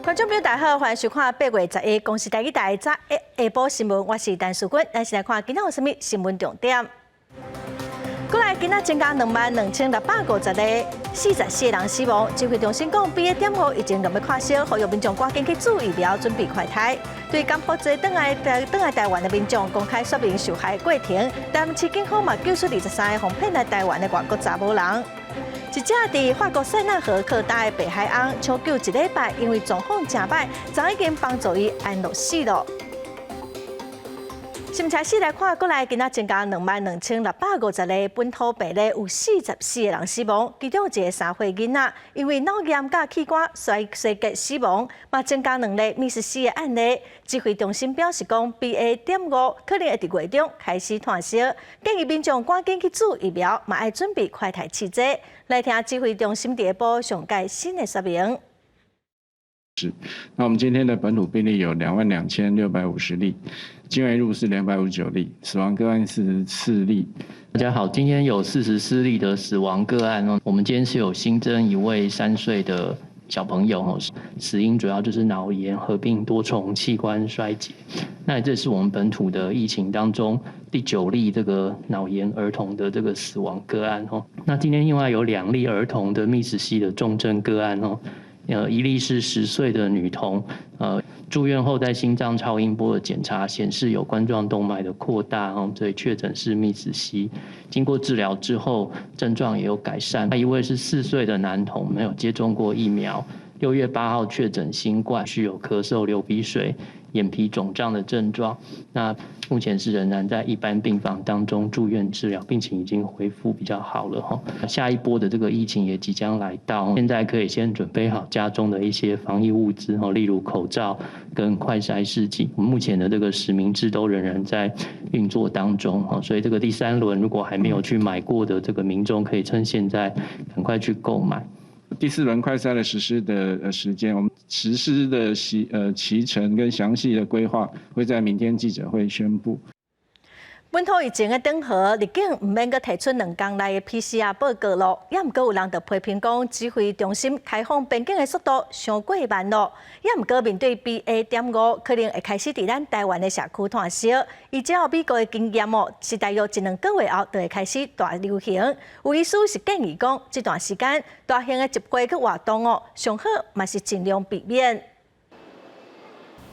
觀眾朋友大家好，歡迎收看8月11公視台語台早下晡新聞，我是陳淑君。咱先來看今仔有啥物新聞重點。過來今仔增加22,650例，44個人死亡。指揮中心講，BA.5已經欲看燒，呼籲民眾趕緊去注疫苗，準備快篩。對柬埔寨轉來台灣的民眾公開說明受害過程，台南市警方嘛救出23個予騙來台灣的外國查某人。一隻佇法國塞納河靠礁的白海鵪搶救一禮拜，因為狀況誠歹，昨已經幫助伊安樂死囉。新聞開始來看，國內今仔增加22,650例本土病例，有44個人死亡，其中一個3歲囡仔因為腦炎佮器官衰竭死亡，嘛增加兩例 MIS-C 的案例。指揮中心表示講，BA.5可能會佇月中開始湠燒，建議民眾趕緊去注疫苗，嘛愛準備快篩試劑。來聽指揮中心佇下晡上蓋新的說明。是，那我們今天的本土病例有22,650例，境外移入是259例，死亡個案44例。大家好，今天有44例的死亡個案哦。我們今天是有新增一位3歲的小朋友哦，死因主要就是腦炎合併多重器官衰竭。那這是我們本土的疫情當中第九例這個腦炎兒童的這個死亡個案哦。那今天另外有兩例兒童的 MIS-C 的重症個案哦。一例是10歲的女童，住院後在心臟超音波的檢查顯示有冠狀動脈的擴大，哦，所以確診是 MIS-C。經過治療之後，症狀也有改善。那一位是4歲的男童，沒有接種過疫苗，6月8號確診新冠，是有咳嗽、流鼻水、眼皮腫脹的症狀。那目前是仍然在一般病房當中住院治療，病情已經恢復比較好了哈。下一波的這個疫情也即將來到，現在可以先準備好家中的一些防疫物資哈，例如口罩跟快篩試劑。目前的這個實名制都仍然在運作當中哈，所以這個第三輪如果還沒有去買過的這個民眾，可以趁現在趕快去購買。第四輪快篩的實施的時間，我們實施的期程跟詳細的規劃會在明天記者會宣布。本土疫情的頂號，入境毋免閣提出2工內的 PCR 報告囉，也毋過有人就批評講，指揮中心開放邊境的速度傷過慢囉。也毋過面對 BA.5可能會開始佇咱台灣的社區湠燒，依照美國的經驗哦，是大約一兩個月後就會開始大流行。有醫師是建議講，這段時間大型的集會佮活動哦，上好嘛是盡量避免。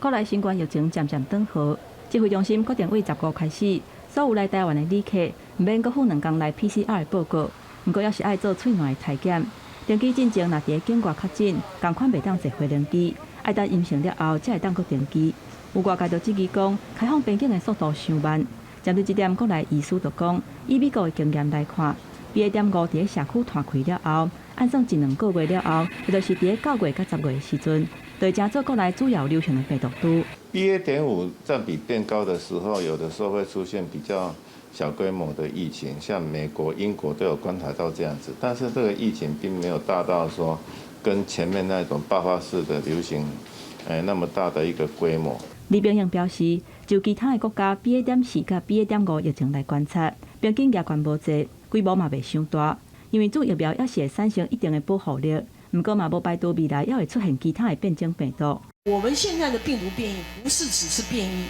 國內新冠疫情漸漸轉好，指揮中心決定對15開始，所有來台灣的旅客，毋免閣附2工內 PCR 的報告，毋過猶是愛做喙瀾的篩檢。登機進前，若佇咧境外確診，仝款袂當坐飛行機，愛等陰性了後，才會當閣登機。有外界就質疑講，開放邊境的速度傷慢。針對這點，國內醫師就講，以美國的經驗來看，BA.5佇咧社區湠開了後，按算一兩個月了後，也就是佇咧9月佮10月的時陣，就會成做國內主要流行的病毒株。 BA.5佔比變高的時候，有的時候會出現比較小規模的疫情，像美國、英國都有觀察到這樣子，但是這個疫情並沒有大到說跟前面那種爆發式的流行，那麼大的一個規模。李炳英表示，就其他的國家 BA.4佮 BA.5疫情來觀察，邊境嚴管無濟，規模嘛袂傷大，因為注疫苗猶是會產生一定的保護力，毋過嘛無排除未來猶會出現其他的變種病毒。我們現在的病毒變異不是只是變異，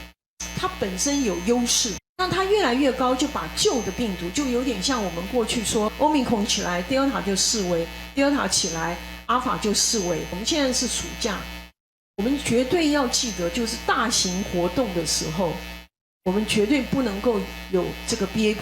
它本身有優勢，那它越來越高，就把舊的病毒，就有點像我們過去說，歐米孔起來，德爾塔就式微，德爾塔起來，阿法就式微。我們現在是暑假，我們絕對要記得，就是大型活動的時候，我們絕對不能夠有這個 BA.5，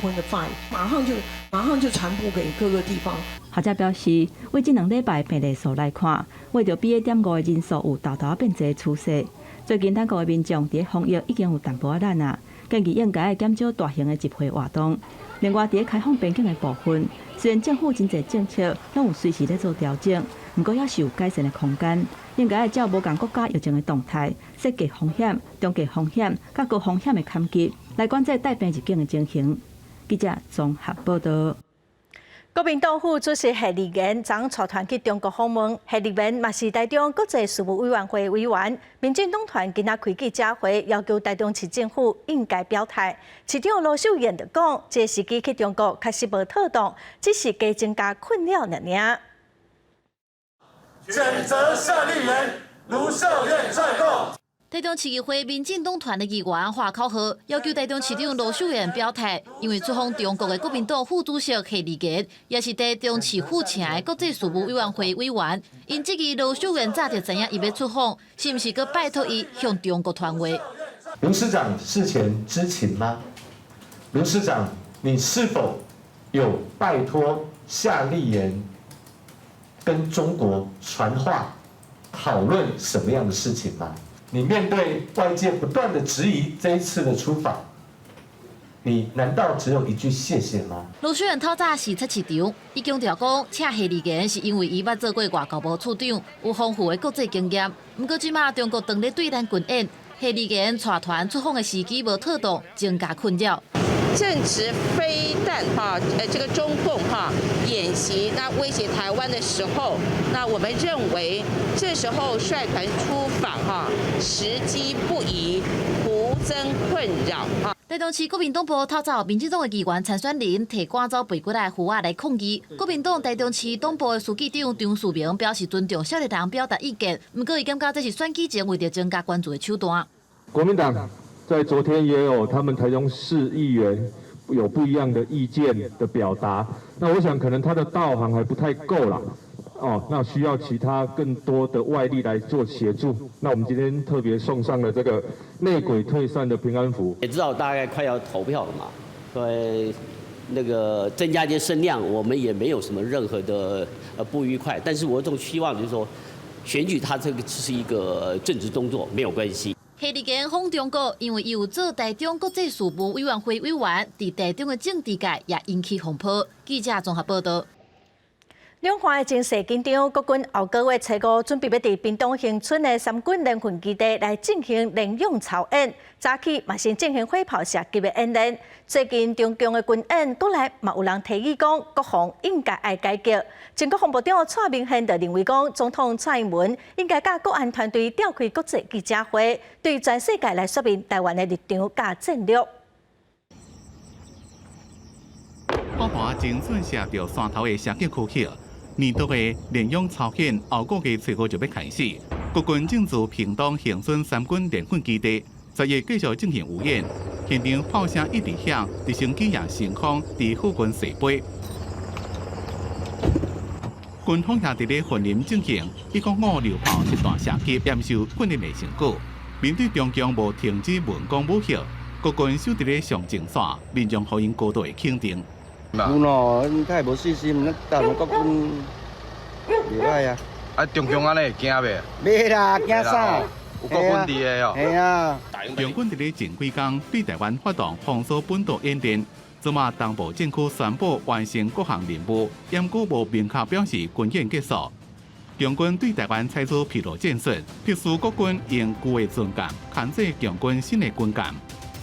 馬上就傳播給各個地方。學者表示，對這兩禮拜病例數來看，為著 BA.5的人數有沓沓變濟趨勢。最近等國的民眾佇防疫已經有淡薄仔懶啊，建議應該減少大型的集會活動。另外，佇咧開放邊境的部分，雖然政府真濟政策攏有隨時咧做調整，毋過猶是有改善的空間。應該愛照無仝國家疫情的動態，設計風險、中低風險、佮高風險的坎級，來管制帶病入境的情形。記者綜合報道。國民黨副主席謝立言昨帶團去中國訪問，謝立言嘛是台中國際事務委員會委員。民進黨團今仔開記者會，要求台中市政府應該表態。市長盧秀燕就講，這個時機去中國確實無妥當，只是加增加困擾爾爾。譴責謝立言。盧秀燕率共。台中市議會民進黨團的議員喊口號，要求台中市長盧秀燕表態，因為出訪中國的國民黨副主席謝立言，也是台中市府請的國際事務委員會委員，𪜶質疑盧秀燕早就知影伊欲出訪，是毋是閣拜託伊向中國傳話？盧市長事前知情嗎？盧市長，你是否有拜託夏立言跟中國傳話，討論什麼樣的事情嗎？你面對外界不斷的質疑，這一次的出訪，你難道只有一句謝謝嗎？盧秀燕透早視察市場，伊強調講，請謝立言是因為伊捌做過外交部處長，有豐富的國際經驗。毋過這馬中國當咧對咱軍演，謝立言帶團出訪的時機無妥當，增加困擾。正值飛彈哈，這個中共哈演習，那威脅台灣的時候，那我們認為這時候率團出訪哈，時機不宜，徒增困擾哈。台中市國民黨部透早民進黨的議員參選人提趕走背骨仔的符仔來抗議。國民黨台中市黨部的書記長張樹明表示尊重少年人表達意見，毋過伊感覺這是選舉前為著增加關注的手段。國民黨在昨天也有他們台中市議員有不一樣的意見的表達，那我想可能他的道行還不太夠啦，哦，那需要其他更多的外力來做協助。那我們今天特別送上了這個內鬼退散的平安符。也知道大概快要投票了嘛，所以那個增加一些聲量，我們也沒有什麼任何的不愉快。但是我總希望就是說，選舉它這個只是一個政治動作，沒有關係。謝立言訪中國，因為伊有做台中國際事務委員會委員，佇台中的政治界也引起風波。記者綜合報道。兩岸的情勢緊張，國軍後個月初五準備欲佇屏東恆春的三軍聯訓基地來進行聯勇操演，早起嘛先進行火炮射擊的演練。最近中共的軍演，國內嘛有人提議講，國防應該愛改革。前國防部長蔡明憲就認為講，總統蔡英文應該佮國安團隊召開國際記者會，對全世界來說明台灣的立場佮戰略。炮彈精準射著山頭的射擊區域。年度的聯勇操演後個月初五就欲開始，國軍正駐屏東恆春三軍聯訓基地，10日繼續進行預演，現場炮聲一直響，直升機也升空佇附近試飛。軍方也佇咧訓練進行1.5榴炮實彈射擊，驗收訓練的成果。面對中共無停止文攻武嚇，國軍守佇咧上前線，民眾予𪜶高度的肯定。有喏，𪜶太無信心，咱台灣國軍袂歹啊。啊，中共按呢會驚袂？袂啦，驚啥？有國軍佇的哦。嘿啊。中軍佇咧前幾工對台灣發動封鎖本島演練，這馬東部戰區宣布完成各項任務，毋過無明確表示軍演結束。共軍對台灣採取疲勞戰術，迫使國軍用舊的軍艦牽制共軍新的軍艦。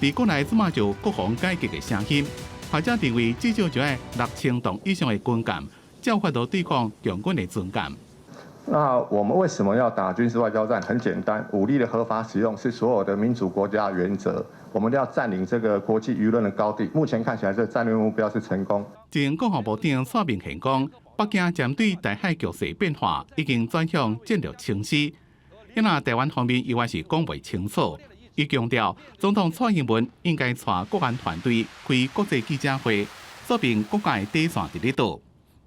佇國內這馬就國防改革的聲音。學者認為，至少就愛6000噸以上的軍艦，才有法度對抗共軍的軍艦。那我們為什麼要打軍事外交戰？很簡單，武力的合法使用是所有的民主國家原則。我們都要佔領這個國際輿論的高地。目前看起來，這個戰略目標是成功。前國防部長蔡明憲講，北京針對台海局勢變化，已經轉向戰略清晰。因為台灣方面猶原是講袂清楚。伊強調，總統蔡英文應該帶國安團隊開國際記者會，說明國家的底線佇咧佗。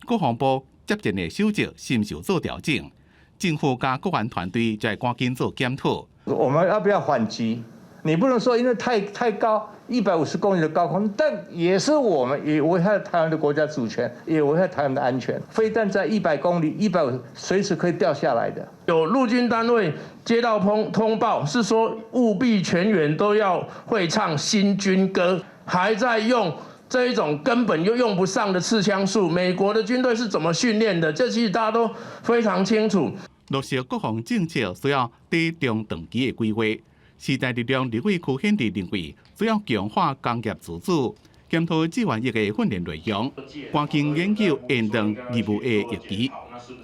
國防部接戰的守則是毋是有做調整？政府佮國安團隊就愛趕緊做檢討。我們要不要反擊？你不能說因為太高，150公里的高空，但也是我們也危害台灣的國家主權，也危害台灣的安全。飛彈在100公里、150，隨時可以掉下來的。有陸軍單位接到通報，是說務必全員都要會唱新軍歌，還在用這一種根本就用不上的刺槍術。美國的軍隊是怎麼訓練的？這其實大家都非常清楚。落實國防政策需要短中長期的規劃。時代力量立委柯顯智認為，需要強化工業自主，檢討志願役的訓練內容，趕緊研究延長義務役役期。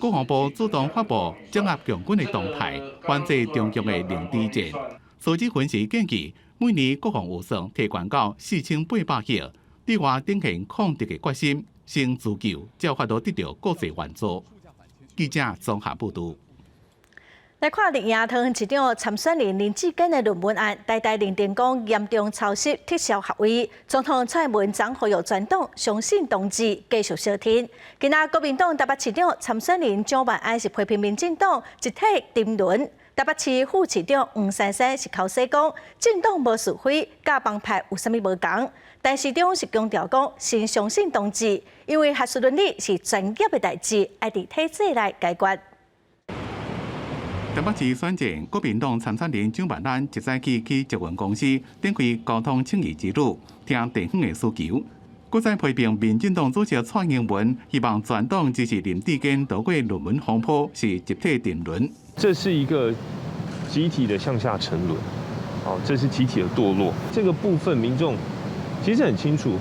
國防部主動發布掌握共軍的動態，反制中共的認知戰。數據分析建議，每年國防預算提懸到4800億，對外展現抗敵的決心，先自救，才有法度得著國際援助。記者綜合報導。來看綠營桃園市長參選人林智堅的論文案，台大認定講嚴重抄襲，撤銷學位。總統蔡英文昨呼籲全黨相信同志，繼續相挺。今仔國民黨台北市長參選人蔣萬安是批評民進黨集體沉淪。台北市副市長黃珊珊是剾洗講，政黨無是非，佮幫派有啥物無仝。陳時中是強調講，先相信同志，因為學術倫理是專業的代誌，愛佇體制內解決。台北市選戰，國民黨參選人蔣萬安一早起去捷運公司展開交通請願之旅，聽地方的需求。閣再批評民進黨主席蔡英文，希望全黨支持林智堅躲過論文風波，是集體沉淪。這是一個集體的向下沉淪，哦，這是集體的墮落。這個部分民眾其實很清楚，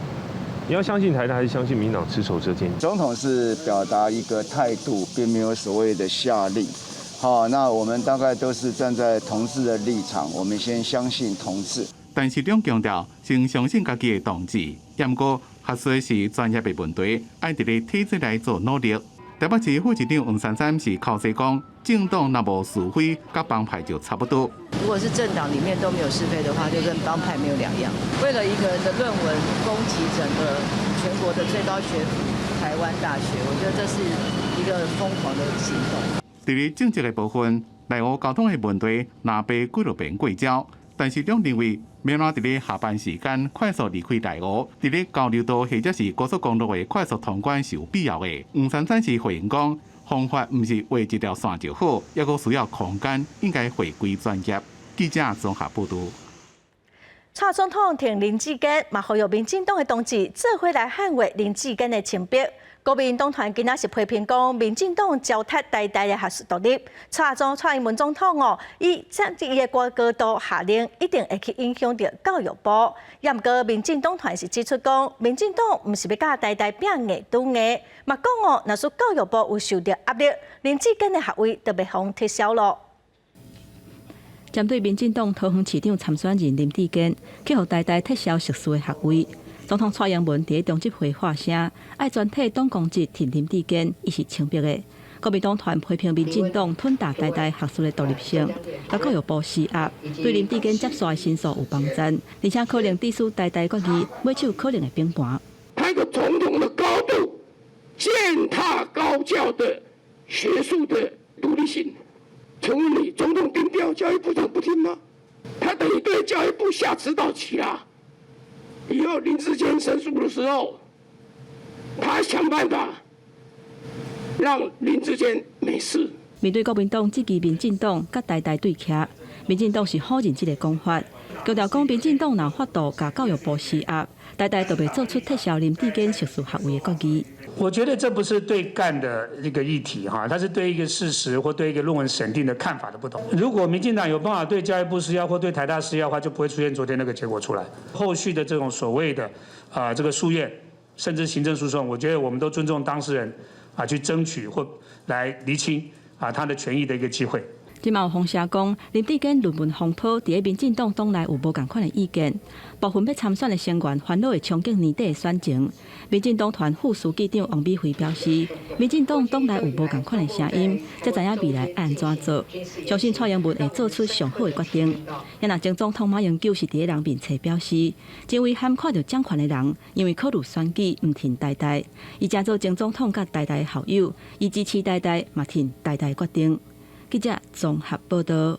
你要相信台大還是相信民黨只手遮天？總統是表達一個態度，並沒有所謂的下令。好，那我們大概都是站在同志的立場，我們先相信同志。陳時中強調，先相信家己的同志，毋過學術是專業的問題，愛佇咧體制內做努力。台北市副市長黃珊珊是剾洗講，政黨若無是非，佮幫派就差不多。如果是政黨裡面都沒有是非的話，就跟幫派沒有兩樣。為了一個人的論文攻擊整個全國的最高學府台灣大學，我覺得這是一個瘋狂的行動。佇咧政治的部分，內湖交通的問題，若爬幾落遍過招，陳時中認為，欲按怎佇咧下班時間快速離開內湖，佇咧交流道或者是高速公路的快速通關是有必要的。黃珊珊是回應講，方法毋是畫一條線就好，抑閣需要空間，應該回歸專業。記者綜合報導。蔡總統挺林智堅，嘛呼籲民進黨的同志做伙來捍衛林智堅的清白。國民黨團今仔是批評講，民進黨糟蹋台大的學術獨立。蔡總蔡英文總統哦，伊站佇伊的高度下令，一定會去影響著教育部。也毋過民進黨團是指出講，民進黨毋是欲佮台大拚硬拄硬，嘛講哦，若是教育部有受著壓力，林智堅的學位就欲予撤銷囉。針對民進黨桃園市長參選人林智堅，去予台大撤銷碩士的學位。總統蔡英文佇中執會發聲，愛全體黨公職挺林智堅，伊是清白的。國民黨團批評民進黨吞噬台大學術的獨立性，共教育部施壓，對林智堅接續的申訴有幫贊，而且可能致使台大決議尾手可能會崩盤。他一個總統的高度，踐踏高教的學術的獨立性。請問你，總統定調，教育部長不聽嗎？他等於對教育部下指導棋啦。以後林智堅申訴的時候，他想辦法讓林智堅沒事。面對國民黨質疑民進黨佮台大對徛，民進黨是否認這个講法，強調講民進黨若法度共教育部施壓，台大就袂做出撤銷林智堅碩士學位的決議。我覺得這不是對幹的一個議題哈，它是對一個事實或對一個論文審定的看法的不同。如果民進黨有辦法對教育部施壓或對台大施壓的話，就不會出現昨天那個結果出來。後續的這種所謂的啊這個訴願，甚至行政訴訟，我覺得我們都尊重當事人啊去爭取或來釐清啊他的權益的一個機會。這嘛有風聲講，林智堅論文風波，佇咧民進黨黨內有無仝款的意見，部分欲參選的成員煩惱會衝擊年底的選情。民進黨團副書記長王美惠表示，民進黨黨內有無仝款的聲音，才知影未來按怎做。相信蔡英文會做出上好的決定。若前總統馬英九是佇咧人面前表示，真遺憾看著掌權的人，因為考慮選舉毋挺台大，伊誠做前總統佮台大的校友，伊支持台大，嘛挺台大決定。記者綜合報導。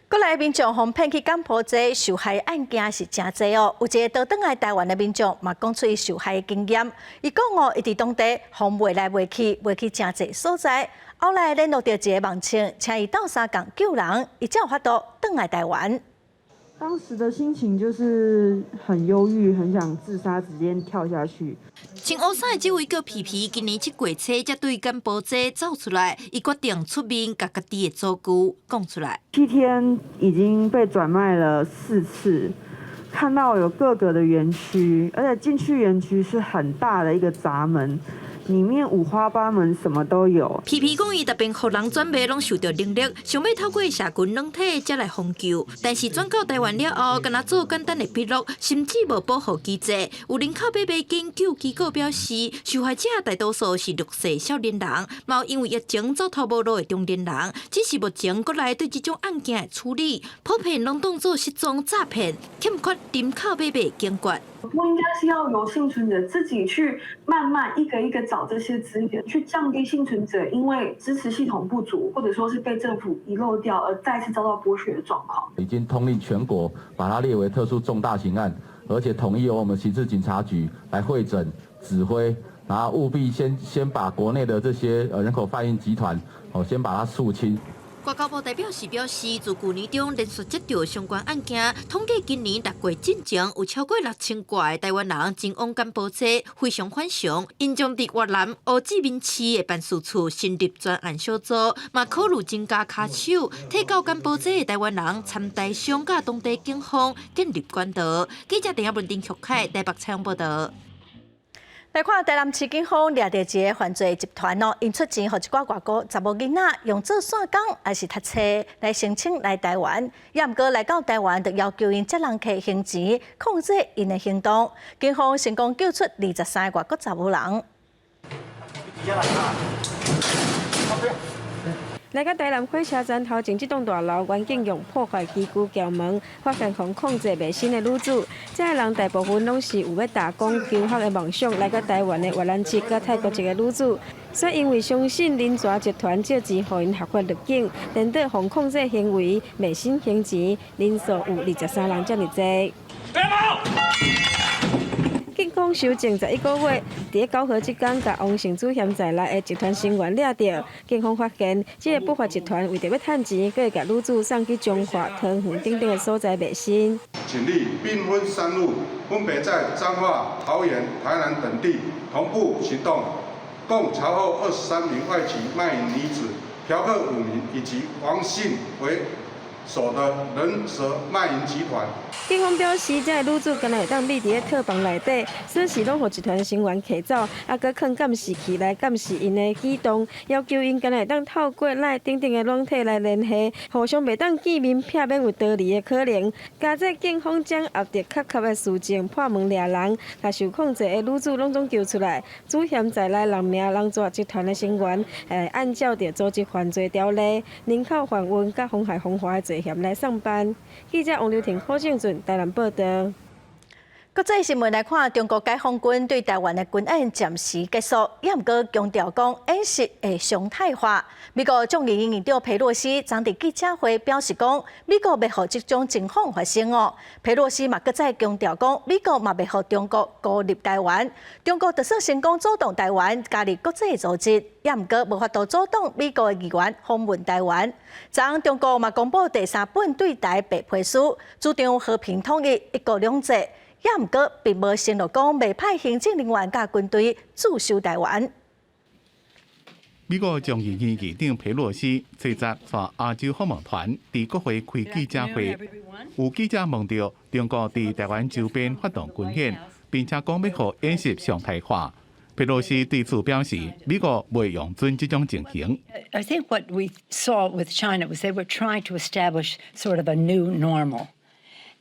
國內民眾予騙去柬埔寨受害案件是誠濟哦。有一个倒轉來台灣的民眾嘛，講出伊受害的經驗。伊講哦，伊佇當地予賣來賣去，賣去誠濟所在。後來聯絡著一个網親，請伊鬥相共救人，伊才有法度轉來台灣。當時的心情就是很憂鬱，很想自殺，直接跳下去。穿烏衫的這位叫皮皮，今年7月初才對柬埔寨走出來，伊決定出面共家己的祖居講出來。7天已經被轉賣了4次，看到有各個的園區，而且進去園區是很大的一個閘門，裡面五花八門，什麼都有。皮皮講，伊逐遍予人轉賣，攏受著凌辱，想欲透過社群軟體才來呼救，但是轉到台灣了後，干焦做簡單的筆錄，甚至無保護機制。有人口買賣研究機構表示，受害者大多數是弱勢少年人，嘛有因為疫情走投無路的中年人，只是目前國內對這種案件的處理，普遍攏當做失蹤詐騙，欠缺人口買賣警覺。不應該是要由倖存者自己去慢慢一個一個找這些資源，去降低倖存者因為支持系統不足，或者說是被政府遺漏掉而再次遭到剝削的狀況。已經通令全國，把它列為特殊重大刑案，而且統一由我們刑事警察局來會診指揮，然後務必先把國內的這些人口販運集團，哦，先把它肅清。外交部代表是表示，自舊年中連續接到相關案件，統計今年六月進前有超過6000掛的台灣人前往柬埔寨，非常反常。𪜶將佇越南胡志明市的辦事處成立專案小組，嘛考慮增加跤手，替到柬埔寨的台灣人參台商佮當地警方建立管道。記者鄭亞文、丁玉凱台北採訪報導。來看台南市警方掠著一个犯罪集團哦，𪜶出錢予一寡外國查某囡仔用做散工，抑是讀冊來申請來台灣，也毋過來到台灣，就要求𪜶接人客還錢，控制𪜶的行動。警方成功救出23个外國查某人。來到台南火車站頭前這棟大樓，員警用破壞機具撬門，發現予控制賣身的女子。這个人大部分攏是有欲打工求學的夢想來到台灣的越南籍佮泰國籍的女子。所以因為相信人蛇集團借錢予𪜶合法入境，顛倒予控制行為賣身還錢，人數有23人遮爾濟。警方搜證11個月，佇九號這工，共王姓主嫌在內的集團成員掠著。警方發現，這个不法集團為著欲趁錢，閣會共女子送去彰化、桃園等等的所在賣身。警力兵分三路，分別在彰化、桃園、台南等地同步行動，共查獲23名外籍賣淫女子、嫖客5名以及王姓為首的人蛇賣淫集團。警方表示，這个女子敢若會當匿佇咧套房內底，隨時攏予集團成員提走，啊，閣囥監視器來監視𪜶的舉動，要求𪜶敢若會當透過 LINE 等等的軟體來聯繫，互相袂當見面，避免有逃離的可能。加上警方掌握著確鑿的事證，破門掠人，共受控制的女子攏總救出來。主嫌在內六名人蛇集團的成員，會按照著組織犯罪條例、人口販運佮妨害風化的罪嫌來送辦。記者王劉婷、柯正俊台南報導。國際新聞來看，中國解放軍對台灣的軍演暫時結束，也毋過強調講演習會常態化。美國眾議院議長佩洛西昨佇記者會表示講，美國袂予這種情況發生哦。佩洛西嘛閣再強調講，美國嘛袂予中國孤立台灣。中國就算成功阻擋台灣加入國際組織，也毋過無法度阻擋美國的議員訪問台灣。昨中國嘛公布第三本對台白皮書，主張和平統一、一國兩制。也毋過並無承諾講袂派行政人員佮軍隊駐守台灣。美國眾議院議長佩洛西初十帶亞洲訪問團佇國會開記者會，有記者問著中國佇台灣周邊發動軍演，並且講欲予演習常態化。佩洛西對此表示，美國袂容准這種情形。 I think what we saw with China was they were trying to establish sort of a new normal,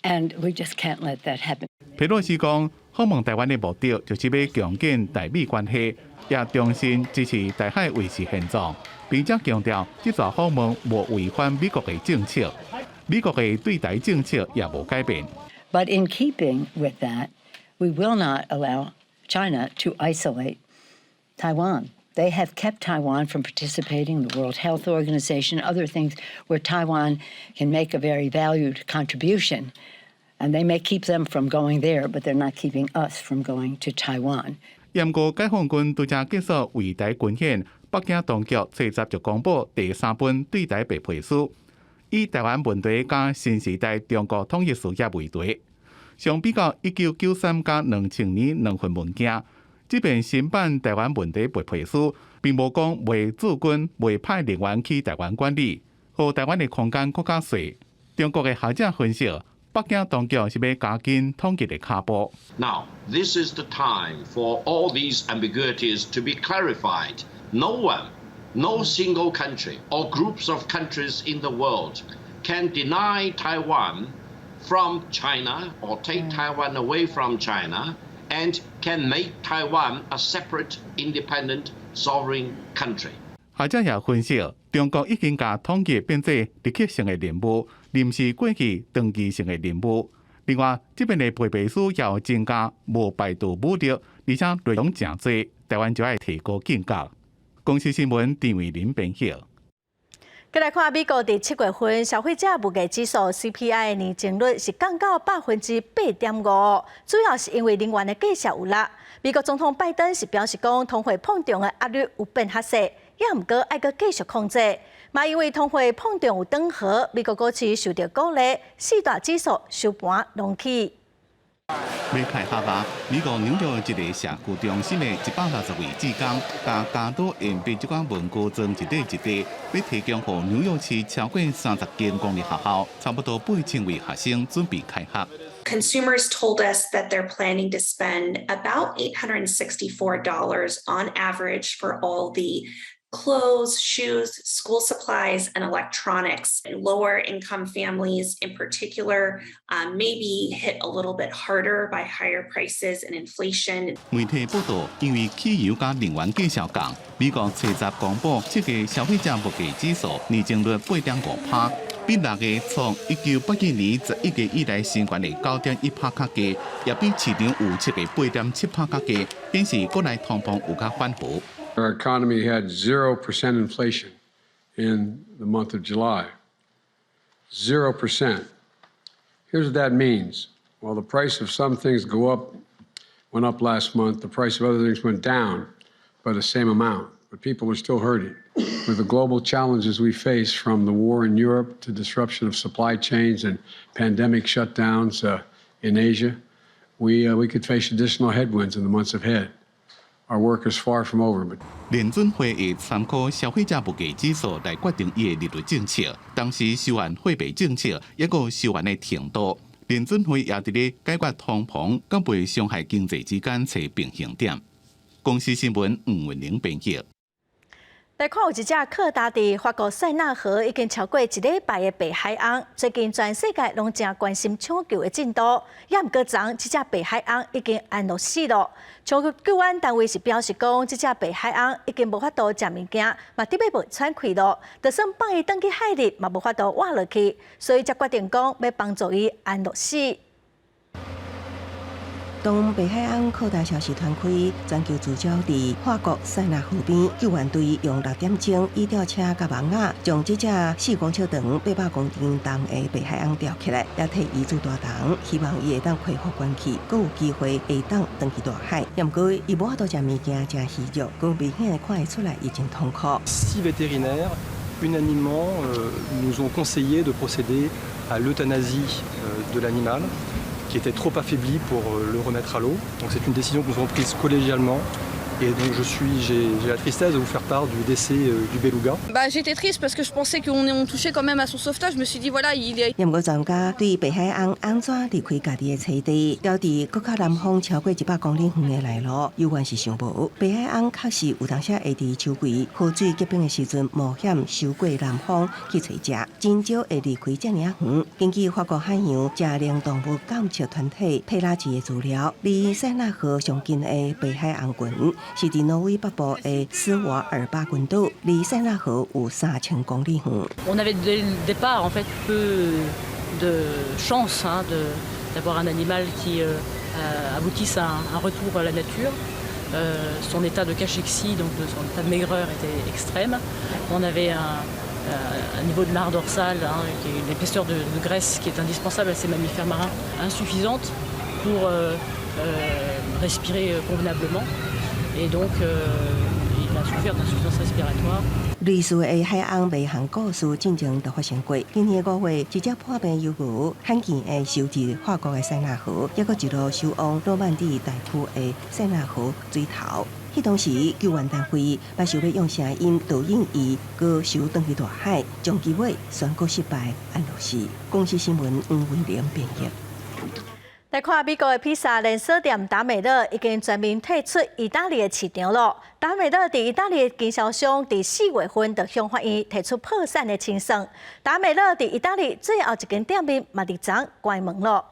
and we just can't let that happen. 佩洛西講，訪問台灣的目的就是欲強建台美關係，也重申支持台海維持現狀，並且強調這次訪問無違反美國的政策，美國的對台政策也無改變。 But in keeping with that, we will not allow China to isolate Taiwan. They have kept Taiwan from participating in the World Health Organization, other things where Taiwan can make a very valued contribution. And they may keep them from going there, but they're not keeping us from going to Taiwan. 毋過解放軍拄才結束圍台軍演，北京當局初十就公布第三本對台白皮書，以台灣問題佮新時代中國統一事業為題。相比較1993佮2000年兩份文件，這遍新版台灣問題白皮書並無講袂駐軍、袂派人員去台灣管理，予台灣的空間閣較細。中國的學者分析，北京當局是欲加緊統一的跤步。 Now, this is the time for all these ambiguities to be clarified. No one, no single country or groups of countries in the world can deny Taiwan from China or take Taiwan away from China and can make Taiwan a separate, independent, sovereign country. 學者也分析，中國已經共統一變做歷史性的任務，毋是過去長期性的任務。另外，這邊的白皮書也有增加無排除武力，而且內容誠濟，台灣就愛提高警覺。公視新聞陳慧琳編譯。過來看美國佇7月份消費者物價指數 CPI 年增率是降到8.5%，主要是因為能源的價格有落。美國總統拜登是表示講，通貨膨脹的壓力有變較細，也毋過愛閣繼續控制。嘛因為通貨膨脹有轉好，美國股市受著鼓勵，四大指數收盤攏起。欲開學啊！美國紐約一个社區中心的160位志工，共鉸刀鉛筆這款文具裝一塊一塊，欲提供予紐約市超過30間公立學校，差不多8000位學生準備開學。 Consumers told us that they're planning to spend about $864 on average for all the clothes, shoes, school supplies, and electronics. Lower income families in particular may be hit a little bit harder by higher prices and inflation. 媒體報道，因為汽油佮能源價格降，美國初十公布這個消費者物價指數年增率8.5%，比6月創1981年11月以來新懸的9.1%較低，也比市場預測的8.7%較低，顯示國內通膨有較緩和。 Our economy had 0% inflation in the month of July. 0%. Here's what that means. While the price of some things went up last month, the price of other things went down by the same amount. But people are still hurting. With the global challenges we face, from the war in Europe to disruption of supply chains and pandemic shutdowns in Asia, we could face additional headwinds in the months ahead. Our work is far from over. But 聯準會會參考消費者物價指數來決定伊的利率政策，同時收緊貨幣政策，抑閣收緊的程度。聯準會也佇咧解決通膨佮袂傷害經濟之間揣平衡點。公視新聞吳文玲編譯。來看有一隻柯達佇法國塞納河已經超過一禮拜的白海鵪，最近全世界攏誠關心搶救的進度，也毋過昨這隻白海鵪已經安樂死囉。搶救援單位是表示講，這隻白海鵪已經無法度食物件，嘛得欲袂喘氣囉，就算放伊轉去海裡，嘛無法度活落去，所以才決定講欲幫助伊安樂死。當白海鵪擴大消息傳開，全球聚焦佇法國塞納河邊，救援隊用6點鐘以吊車佮網仔，將這隻4公尺長、800公斤重的白海鵪吊起來，也替伊注大銅，希望伊會當恢復元氣，閣有機會會當轉去大海。毋過伊無法度食物件，誠虛弱，閣明顯看會出來伊真痛苦。 Six vétérinaires unanimement nous ont conseillé de procéder à l'euthanasie de l'animal, qui était trop affaibli pour le remettre à l'eau. Donc c'est une décision que nous avons prise collégialement. Et donc j'ai la tristesse de vous faire part du décès du beluga. Bah, j'étais triste parce que je pensais qu'on on touchait quand même à son sauvetage. Je me suis dit voilà, il est. 毋過專家對白海鵪按怎離開家己的棲地，釣佇閣較南方超過100公里遠的內陸，猶原是想無。白海鵪確實有當時會佇秋季河水結冰的時陣冒險游過南方去揣食，真少會離開遮爾仔遠。根據法國海洋食糧動物監測團體佩拉吉的資料，離塞納河上近的白海鵪群是佇挪威北部的斯瓦爾巴群島，離塞納河有3000公里遠。 On avait dès le départ en fait peu de chance hein, de d'avoir un animal qui aboutisse à un retour à la nature. Son état de cachexie, donc de son état de maigreur était extrême. On avait un niveau de marre dorsale, hein, qui est une épaisseur de graisse qui est indispensable à ces mammifères marins, insuffisante pour respirer convenablement. Et donc, il a souffert d'insuffisance respiratoire. 類似的海鵪迷航故事進前就發生過。今年5月，一隻破病幼鵝罕見的游佇法國的塞納河，抑閣一路游往諾曼底大區的塞納河水頭。彼當時救援單位嘛想欲用聲音導引伊，閣游轉去大海，將機尾宣告失敗，安樂死。公視新聞黃文玲編譯。來看美國的披薩連鎖店達美樂已經全面退出意大利的市場囉。達美樂佇意大利的經銷商佇4月份就向法院提出破產的清算。達美樂佇意大利最後一間店面嘛佇昨關門囉。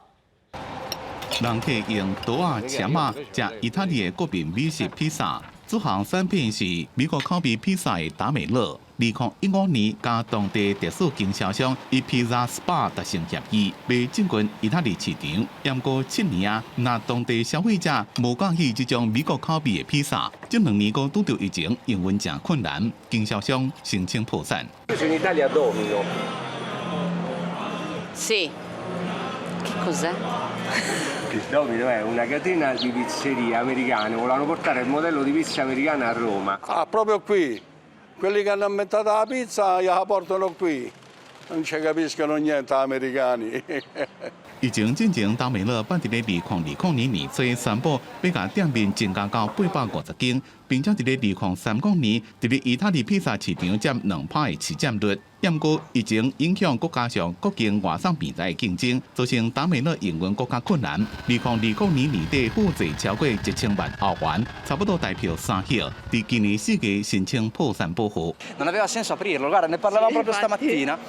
人客用刀仔、鉗仔食意大利的國民美食披薩，這項產品是美國口味披薩的達美樂。2015年，佮當地特許經銷商以 Pizza SPA 達成協議，欲進軍意大利市場。毋過7年啊，若當地消費者無佮意這種美國口味的披薩，這2年閣拄著疫情，營運誠困難，經銷商申請破產。 In Italia Domino. Sì. Che cos'è? Domino è una catena di pizzerie americane, volevano portare il modello di pizza americana a Roma. Ah, proprio qui. Quelli che hanno inventato la pizza la portano qui. Non ci capiscono niente americani. 疫情進前，達美樂辦佇咧2020年年初宣布，欲共店面增加到850間，並且佇咧2030年，佇咧意大利披薩市場佔2%的市佔率。毋過疫情影響，閣加上國境外送平台的競爭，造成達美樂營運閣較困難。2020年年底負債超過1000萬歐元，差不多台票3億。佇今年4月申請破產保護。 Non aveva senso aprirlo, guarda, ne parlavamo proprio stamattina.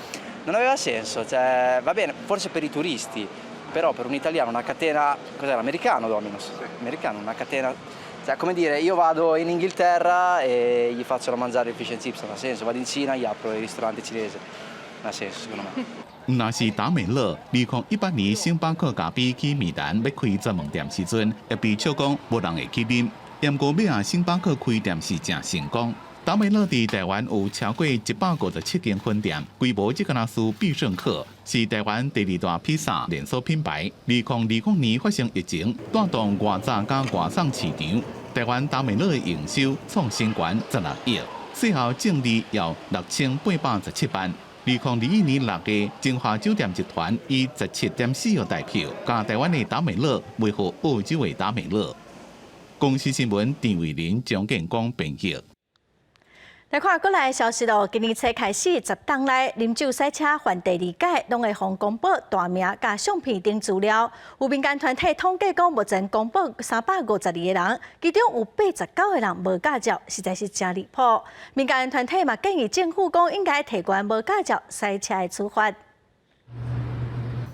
Non aveva senso, cioè, va bene, forse per i turisti, però per un italiano una catena, cos'era, americano Domino's? Sì. Americano, una catena, cioè, come dire, io vado in Inghilterra e gli faccio da mangiare il fish and chips, non ha senso, vado in Cina e gli apro il ristorante cinese, non ha senso secondo me. 毋但是達美樂，2018年星巴克咖啡去米蘭欲開專門店時陣，也被笑講無人會去啉。毋過尾仔星巴克開店是誠成功。達美樂佇台灣有超過157間分店，規模只敢若輸必勝客，是台灣第二大披薩連鎖品牌。2020年發生疫情，帶動外送佮外送市場，台灣達美樂的營收創新高16億，稅後淨利有6817萬。2021年6月，晶華酒店集團以17.4億台票，共台灣的達美樂賣予澳洲的達美樂。公視新聞陳慧琳、張建光編譯。來看國內消息咯，今年初開始，10冬內啉酒駛車犯第二擺，攏會予公報大名佮相片等資料。有民間團體統計講，目前公報352個人，其中有89個人無駕照，實在是誠離譜。民間團體嘛建議政府講，應該提懸無駕照駛車的處罰。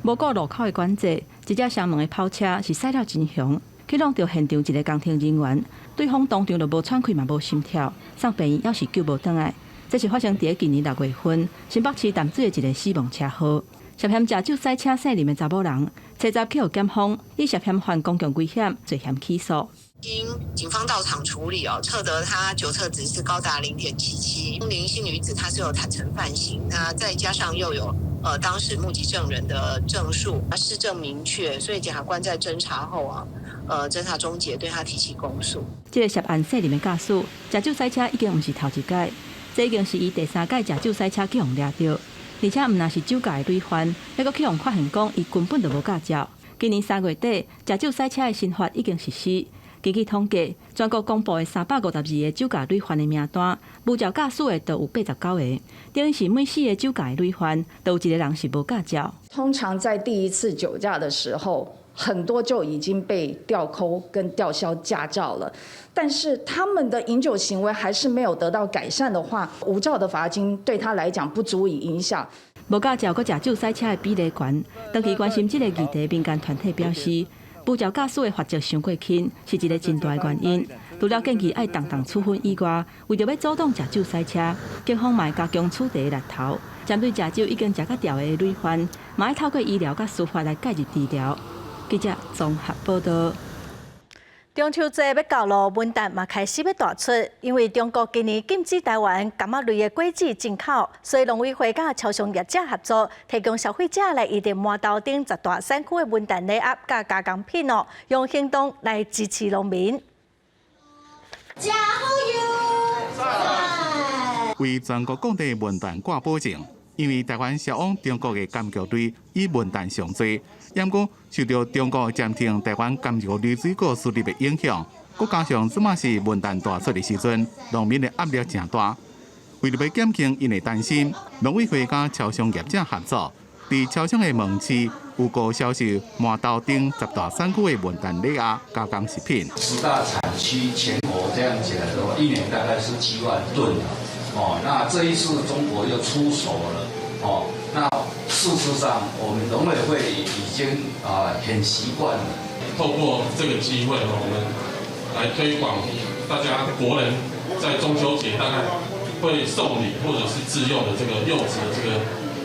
無顧路口的管制，一隻雙門的跑車是駛了真雄，去挵著現場一个工程人員，對方當場就無喘氣嘛無心跳，送病院猶是救無轉來。這是發生佇今年6月份，新北市淡水的一个死亡車禍。涉嫌食酒駛車姓林的查某人，初十去予檢方以涉嫌犯公共危險罪嫌起訴。經警方到場處理哦，測得他酒測值是高達0.77。林姓女子她是有坦承犯行，那再加上又有當時目擊證人的證述，事證明確，所以檢察官在偵查後啊，偵查終結，對他提起公訴。這个涉案姓林的駕駛，食酒駛車已經毋是頭一擺，這已經是伊第三擺食酒駛車去予掠著，而且毋但是酒駕的累犯，猶閣去予發現講伊根本就無駕照。今年3月底，食酒駛車的新法已經實施。根據統計，全國公布的352個酒駕累犯的名單，無照駕駛的就有89個，等於是每四個酒駕的累犯，都有一個人是無駕照。通常在第一次酒駕的時候，很多就已經被吊扣跟吊銷駕照了，但是他們的飲酒行為還是沒有得到改善的話，無照的罰金對他來講不足以影響。無駕照閣食酒駛車的比例懸，長期關心這個議題民間團體表示，無照駕駛的罰則傷過輕，是一个真大的原因。除了建議愛重重處分以外，為著欲阻擋食酒駛車，警方嘛會加強取締的力頭，針對食酒已經食甲著的累犯，嘛愛透過醫療佮司法來介入治療。記者綜合報道。中秋節欲到囉，文旦嘛開始欲大出，因為中國今年禁止台灣柑仔類的果子進口，所以農委會佮超商業者合作，提供消費者來預訂饃頭等10大產區的文旦禮盒佮加工品哦，用行動來支持農民。食好喲！為全國各地文旦掛保證，因為台灣銷往中國的柑橘類以文旦上濟，毋過受著中國暫停台灣柑橘類水果輸入的影響，閣加上這馬是文旦大出的時陣，農民的壓力誠大。為著欲減輕𪜶的擔心，農委會佮超商業者合作，佇超商的門市有顧銷售饃頭等十大產區的文旦禮盒加工食品。十大產區全國這樣子來說，一年大概是7萬噸。哦，那這一次中國又出手了。哦，那事實上我們農委會已經啊很習慣了。透過這個機會，我們來推廣大家國人在中秋節大概會送禮或者是自用的這個柚子的這個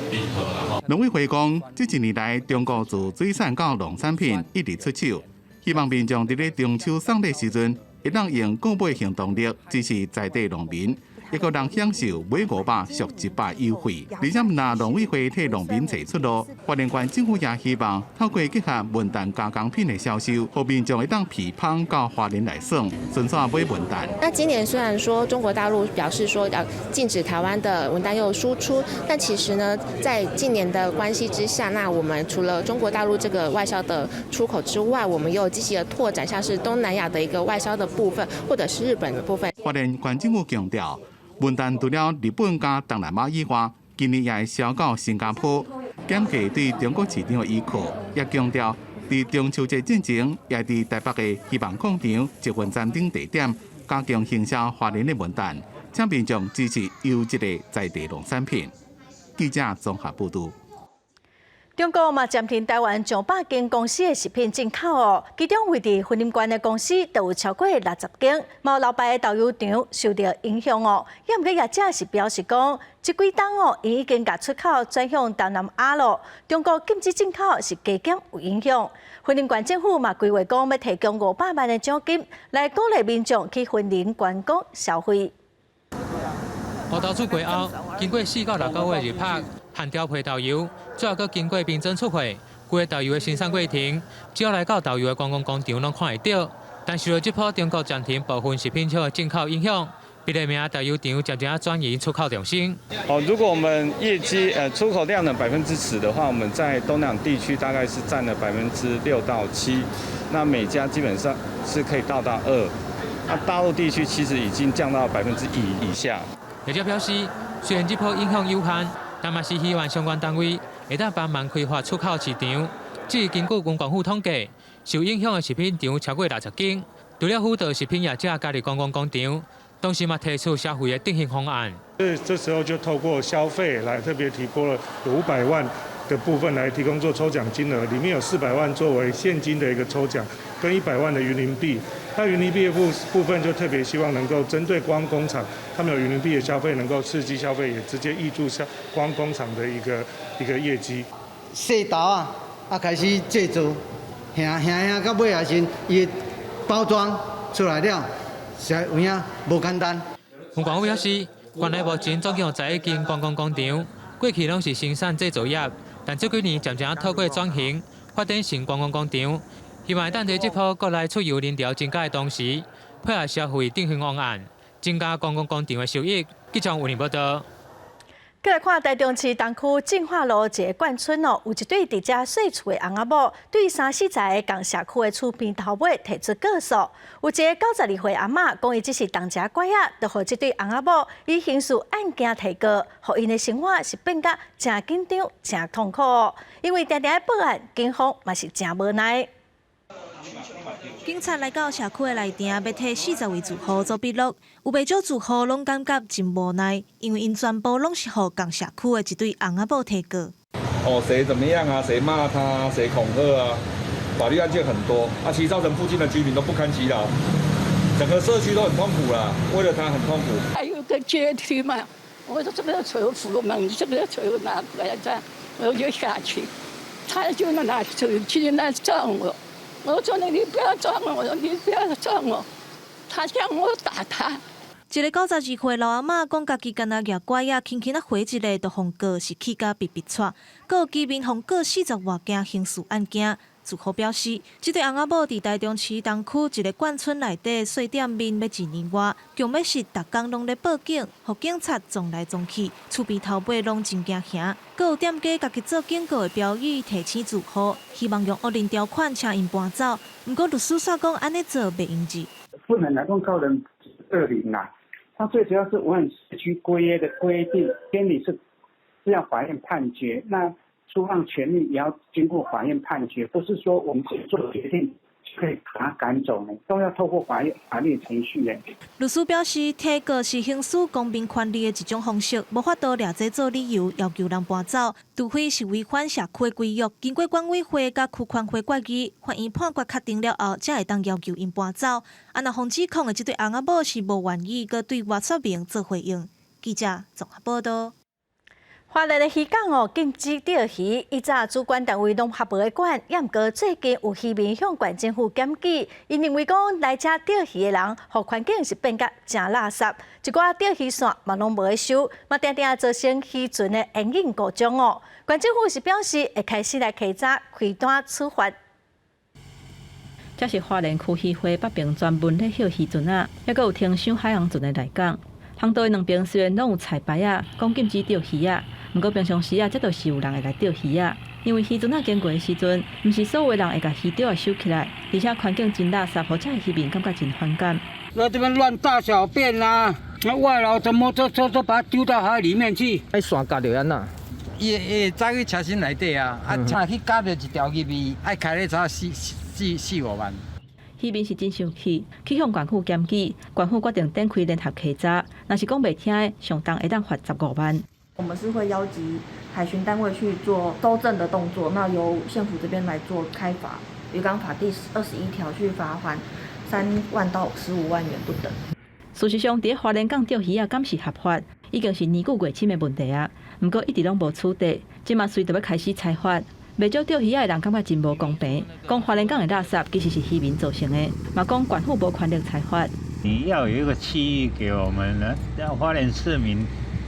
禮盒啦。農委會講，這一年來中國自水產到農產品一直出手，希望民眾佇咧中秋送禮時陣，會當用購買行動力支持在地農民。會閣通享受買500俗100優惠，而且毋但農委會替農民揣出路，花蓮縣政府也希望透過結合文旦加工品的銷售，予民眾會當鼻芳到花蓮來耍，順紲買文旦。那今年雖然說中國大陸表示說要禁止台灣的文旦柚輸出，但其實呢，在近年的關係之下，那我們除了中國大陸這個外銷的出口之外，我們又積極的拓展，像是東南亞的一個外銷的部分，或者是日本的部分。花蓮縣政府強調，文旦除了日本佮東南亞以外，今年也會銷到新加坡，減低對中國市場的依靠。也強調，佇中秋節進前，也佇台北的希望廣場、捷運站等地點加強行銷花蓮的文旦，請民眾支持優質的在地農產品。記者綜合報導。中國嘛暫停台灣上百間公司的食品進口哦，其中位佇雲林縣的公司就有超過60間，嘛有老牌的豆油廠受著影響哦。猶毋過業者是表示講，這幾冬哦，𪜶已經共出口轉向東南亞咯。中國禁止進口是加減有影響。雲林縣政府嘛規劃講欲提供500萬的獎金來鼓勵民眾去雲林觀光消費。芋頭出過後，經過4到6個月入拍。現調配豆油，最後閣經過冰裝出貨，規个豆油的生產過程，只要來到豆油的觀光工廠，攏看會著。但受著這波中國暫停部分食品廠的進口影響，別个名豆油廠漸漸轉移出口重心。哦，如果我們業績出口量的10%的話，我們在東南地區大概是佔了6%到7%，那每家基本上是可以到達2，那大陸地區其實已經降到1%以下。業者表示，雖然這波影響有限，但嘛是希望相關單位會當幫忙開發出口市場。至於根據觀光府統計，受影響的食品廠超過60間，除了輔導食品業者加入觀光工廠，同時嘛提出消費的振興方案。這時候就透過消費來特別提撥了500萬的部分來提供做抽獎金額，裡面有400萬作為現金的一個抽獎，跟100萬的雲林幣。那雲林幣的部分就特別希望能夠針對觀光工廠，他們有雲林幣的消費，能夠刺激消費，也直接挹注觀光工廠的一個業績。細豆仔啊開始製造，行行行到尾也是伊包裝出來了，實在有影無簡單。觀光府表示，縣內目前總共有11間觀光工廠，過去攏是生產製造業，但這幾年漸漸透過轉型，發展成觀光工廠。希望會當佇這波國內出遊人潮增加的同時，配合消費振興方案，增加觀光工廠的收益。記者吳林報道。閣來看台中市東區進化路一个貫村哦，有一對佇遮稅厝的翁仔某，對三四十个仝社區的厝邊頭尾提出告訴。有一个92歲阿嬤講，伊只是銅一拐仔，就予這對翁仔某以刑事案件提告，予𪜶的生活是變甲誠緊張、誠痛苦。因為定定報案，警方嘛是誠無奈。警察來到社區的內埕，欲替40位住戶做筆錄，有袂少住戶攏感覺真無奈，因為𪜶全部攏是予仝社區的一對翁仔某提告。哦，誰怎麼樣啊？誰罵他？誰恐嚇啊？法律案件很多，啊，其實造成附近的居民都不堪其擾，整個社區都很痛苦啦。為了他很痛苦。還有個階梯嘛，我說這個廚扶門，這個廚拿過來這，我就下去，他就拿手機來撞我。我說你不要撞我，我說你不要撞我，他叫我打他。一个92歲老阿嬤講，家己干焦舉拐仔，輕輕仔回一下，就予告是氣甲鼻鼻掣，閣有居民予告40外件刑事案件。住戶表示，這對翁仔某佇台中市東區一个貫村內底細店面欲一年外，強欲死逐工攏咧報警，予警察撞來撞去，厝邊頭尾攏真驚嚇。閣有店家家己做警告的標語提醒住戶，希望用惡鄰條款請𪜶搬走。毋過律師煞講按呢做袂用得。不能來亂告人惡鄰啦。他最主要是違反社區規約的規定，監理是要法院判決，那出讓權利也要經過法院判決，不是說我們自己做決定可以把他趕走呢，都要透過法院法律程序的。律師表示，提告是行使公民權利的一種方式，無法度掠這做理由要求人搬走，除非是違反社區的規約，經過管委會佮區權會決議，法院判決確定了後，才會當要求𪜶搬走。啊，若予指控的這對翁仔某是無願意閣對外說明做回應。記者綜合報道。花蓮的漁港哦，禁止釣魚，以早主管單位攏較無咧管，也毋過最近有漁民向縣政府檢舉，𪜶認為講來遮釣魚的人，予環境是變甲誠垃圾，一寡釣魚線嘛攏無咧收，嘛定定造成漁船的營運故障哦。縣政府是表示會開始來稽查開單處罰。這是花蓮區漁會北爿專門咧歇漁船仔，猶閣有停收海洋船的來港。航道的兩邊雖然攏有彩牌仔，講禁止釣魚仔，毋過平常時啊，這就是有人會來釣魚仔。因為漁船仔經過的時陣，毋是所有人會共魚釣仔收起來，而且環境真垃圾，予遮的漁民感覺真反感。那這邊亂大小便啊，那外勞的摩托車都把它丟到海裡面去。彼線割著按怎？伊會走去車身內底啊，啊，若去夾著一條入去，愛開咧才四五萬。漁民是真生氣，去向縣府檢舉，縣府決定展開聯合稽查，若是講袂聽的，上重會當罰15萬。我們是會邀集海巡單位去做搜證的動作，那由縣府這邊來做開罰，漁港法第21條去罰鍰3萬到15萬元不等。事實上，佇花蓮港釣魚仔敢是合法，已經是年久月深的問題啊。毋過一直攏無取締，這馬隨著欲開始裁罰。袂少釣魚仔的人感覺真無公平，講花蓮港的垃圾其實是漁民造成的，嘛講縣府無權力裁罰。你要有一個區域給我們呢，花蓮市民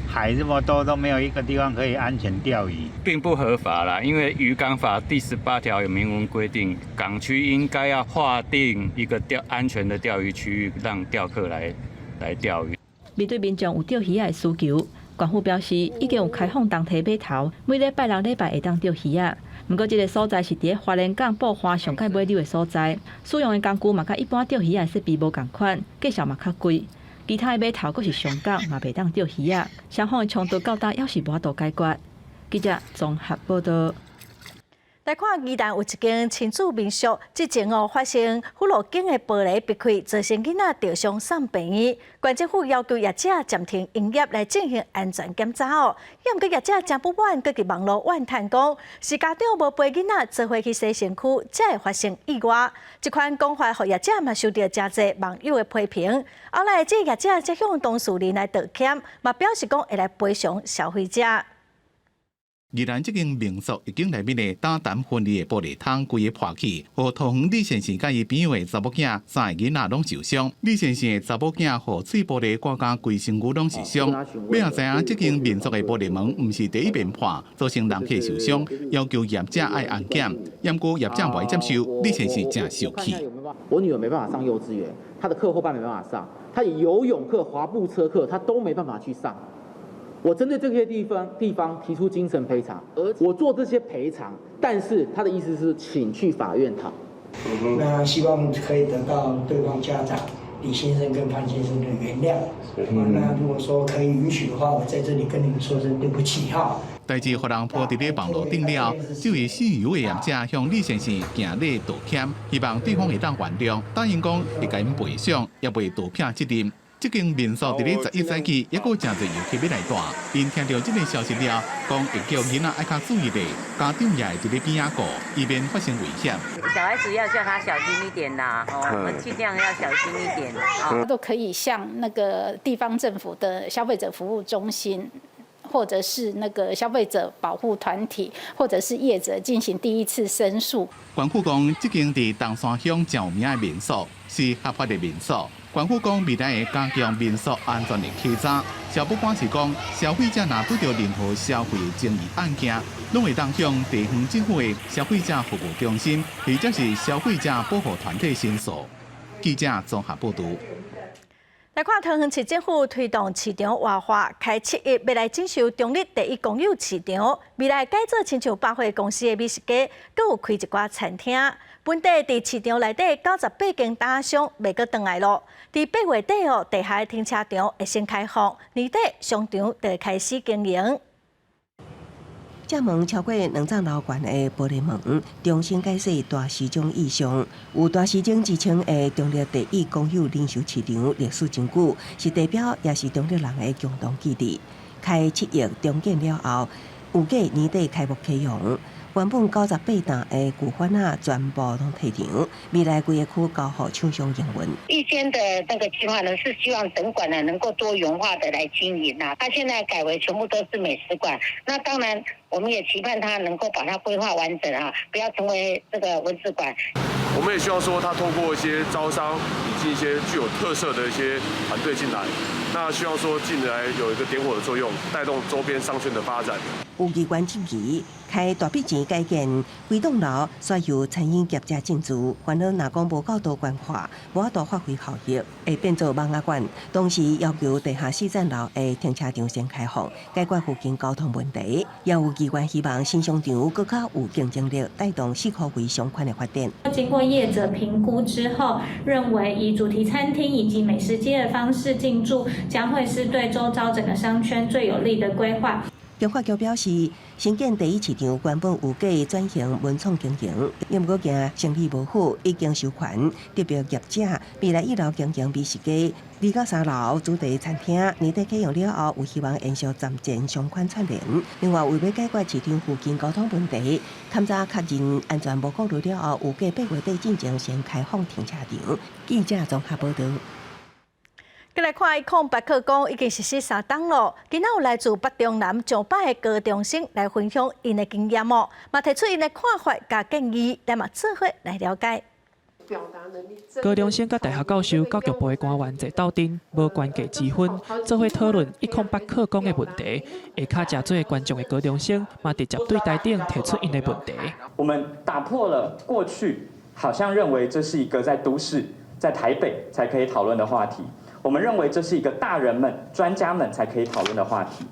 海這麼多都沒有一個地方可以安全釣魚，並不合法啦。因為漁港法第18條有明文規定，港區應該要劃定一個釣安全的釣魚區域，讓釣客來釣魚。面對民眾有釣魚仔的需求，縣府表示已經有開放重提碼頭，每禮拜六、禮拜會當釣魚仔。毋過，這个所在是佇花蓮港布花上蓋尾溜的所在，使用的工具嘛，佮一般釣魚仔的設備無仝款，價數嘛較貴。其他的碼頭閣是上港，嘛袂當釣魚仔，雙方的衝突到今猶是無法度解決。記者綜合報道。來看宜蘭有一間親子民宿，之前哦發生輔路間的玻璃爿開，造成囡仔著傷送病院。縣政府要求業者暫停營業來進行安全檢查哦。毋過業者誠不滿，閣佇網路怨嘆講，是家長無陪囡仔做伙去洗身軀，才會發生意外。這款講法，予業者嘛受著誠濟網友的批評。後來，這業者才向當事人來道歉，嘛表示講會來賠償消費者。宜蘭這間民宿一間內面的焦談分離的玻璃窗規个破去，予桃園李先生佮伊邊仔的查某囝三個囡仔攏受傷。李先生的查某囝予碎玻璃割甲規身軀攏是傷。尾仔知影這間民宿的玻璃門毋是第一遍破，造成人客受傷，要求業者愛安檢，毋過業者無愛接受，李先生誠受氣。我女兒沒辦法上幼稚園，她的課後班沒辦法上，她游泳課、滑步車課，她都沒辦法去上。我針對這些地方提出精神賠償，而我做這些賠償，但是他的意思是請去法院討。那希望可以得到對方家長李先生跟潘先生的原諒。那如果說可以允許的話，我在這裡跟你們說聲對不起哈。代誌予人鋪佇咧網路頂了，這位姓尤的業者向李先生行禮道歉，希望對方會當原諒，答應講會共𪜶賠償，也袂倒撇責任。這間民宿佇咧11早起，猶閣誠濟遊客欲來蹛。𪜶聽著這个消息了，講會叫囡仔愛較注意咧，家長也會佇咧邊仔顧，以免發生危險。小孩子要叫他小心一點啦，哦，我們盡量要小心一點。他都可以向那個地方政府的消費者服務中心，或者是那個消費者保護團體，或者是業者進行第一次申訴。縣府講，這間佇東山鄉誠有名的民宿是合法的民宿。縣府講未來會加強民宿安全的稽查。消保官是講，消費者若拄著任何消費的爭議案件，攏會當向地方政府的消費者服務中心，或者是消費者保護團體申訴。記者綜合報導。來看桃園市政府推動市場活化，開七億欲來整修中壢第一公有市場，未來改做親像百貨公司的美食街，閣有開一寡餐廳。本底佇市場內底98間攤商袂閣轉來囉。佇8月底哦，地下停車場會先開放，年底商場就會開始經營。這門超過兩層樓懸的玻璃門，重新改設大時鐘意象。有大時鐘之稱的中壢第一公有零售市場歷史真久，是地標，也是中壢人的共同記憶。開7億重建了後，預計年底開幕啟用。原本98檔的舊販仔全部攏退場，未來規个區交予廠商營運。預先的那個計劃呢，是希望整館呢能夠多元化的來經營啊。他現在改為全部都是美食館，那當然我們也期盼他能夠把它規劃完整啊，不要成為這個蚊子館。我們也希望說，他透過一些招商，引進一些具有特色的一些團隊進來，那希望說進來有一個點火的作用，帶動周邊商圈的發展。有議員質疑，開大筆錢改建規棟樓，煞由餐飲業者進駐，煩惱若講無夠多元化，無法度發揮效益，會變做蠓仔館。同時要求地下四層樓的停車場先開放，解決附近交通問題。也有議員希望新商場閣較有競爭力，帶動四箍圍商圈的發展。經過業者評估之後，認為以主題餐廳以及美食街的方式進駐，將會是對周遭整個商圈最有利的規劃。經發局表示，新建第一市場原本預計轉型文創經營，毋過驚生意無好，已經授權特別業者未來一樓經營美食街，二到三樓主題餐廳，年底啟用了後，有希望延續站前商圈串聯。另外，為欲解決市場附近交通問題，勘查確認安全無顧慮了後，預計8月底進前先開放停車場。記者綜合報導。閣來看108課綱已經實施3冬囉，今仔有來自北中南上百个高中生來分享𪜶的經驗哦，嘛提出𪜶的看法佮建議，咱嘛做伙來了解。高中生佮大學教授、教育部的官員坐鬥陣，無懸低之分，做伙討論108課綱的問題。下跤誠濟觀眾的高中生嘛直接對台頂提出𪜶的問題。我們打破了過去好像認為這是一個在都市、在台北才可以討論的話題。我們認為這是一個大人們、專家們才可以討論的話題，